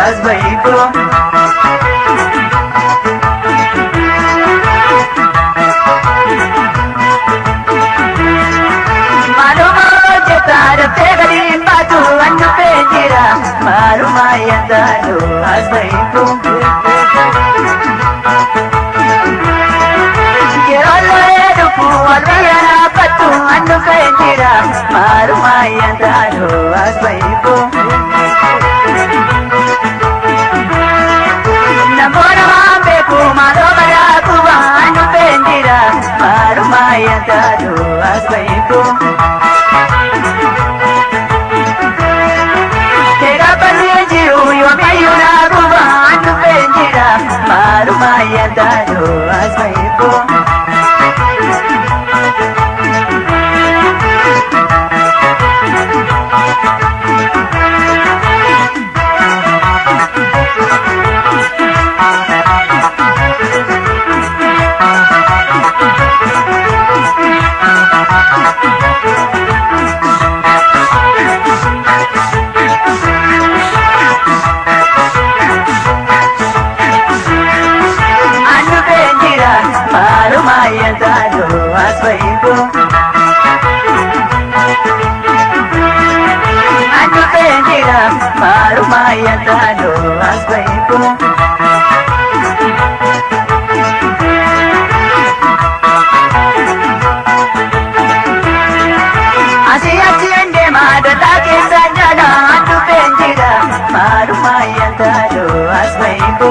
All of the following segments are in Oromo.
as bahibo. Maluma hojjeta daftee gadi hin baatu an dhufeen jira maaluma yantaanu as bahibo. Yeroo lolee dhufu wal biyya dhaabbattu an dhufeen jira maaluma yantaanu as bahibo. Namoota waan beeku maaloo badaa quba an dhufeen jira maaluma yantaanu as bahibo. Keegabbasee jiru yoomiyyuu naa quba an dhufeen jira maaluma yantaanu as bahibo. An dhufeen jira maaluma yantaanu as bahibo. An dhufeen jira maaluma yantaanu as bahibo. Asii achi hin deema dallaa keessa nyaala an dhufeen jira maaluma yantaanu as bahibo.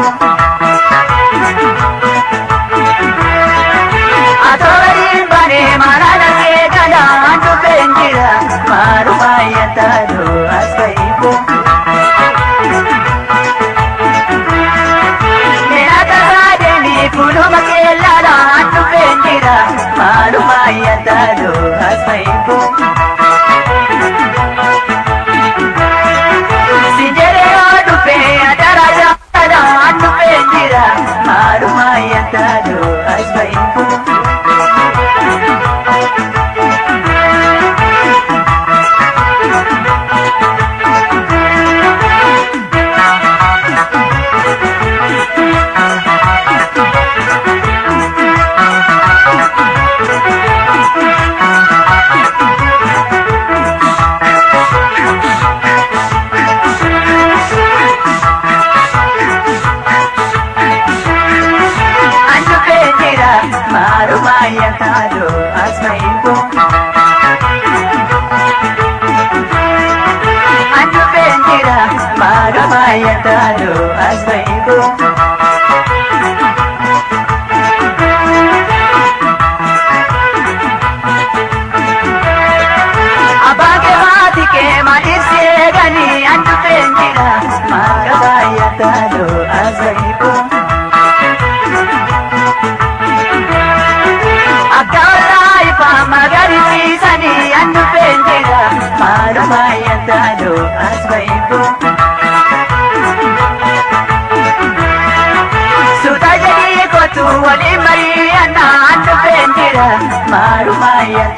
Atoo gadi hin baane malaan argee gala an dhufeen jira maaluma yantaanu as bahibo. Meeraa tasaa deemi fuuluma kee laala an dhufeen jira maaluma yantaanu as bahibo. Sinjeree yoo dhufe adara jaalala an dhufeen jira maaluma yantaanu as bahibo. An dhufeen jira maaluma yantaanu as bahibo. An dhufeen jira maaluma yantaanu as bahibo. Abbaan kee haati kee maaliif si eeganii an dhufeen jira maaluma yantaanu as bahibo. Akka ollaa ifaa magariisanii an dhufeen jira maaluma yantaanu as bahibo. Suuta jedhii kootu waliin mari'annaa an dhufeen jira maaluma yantaanu.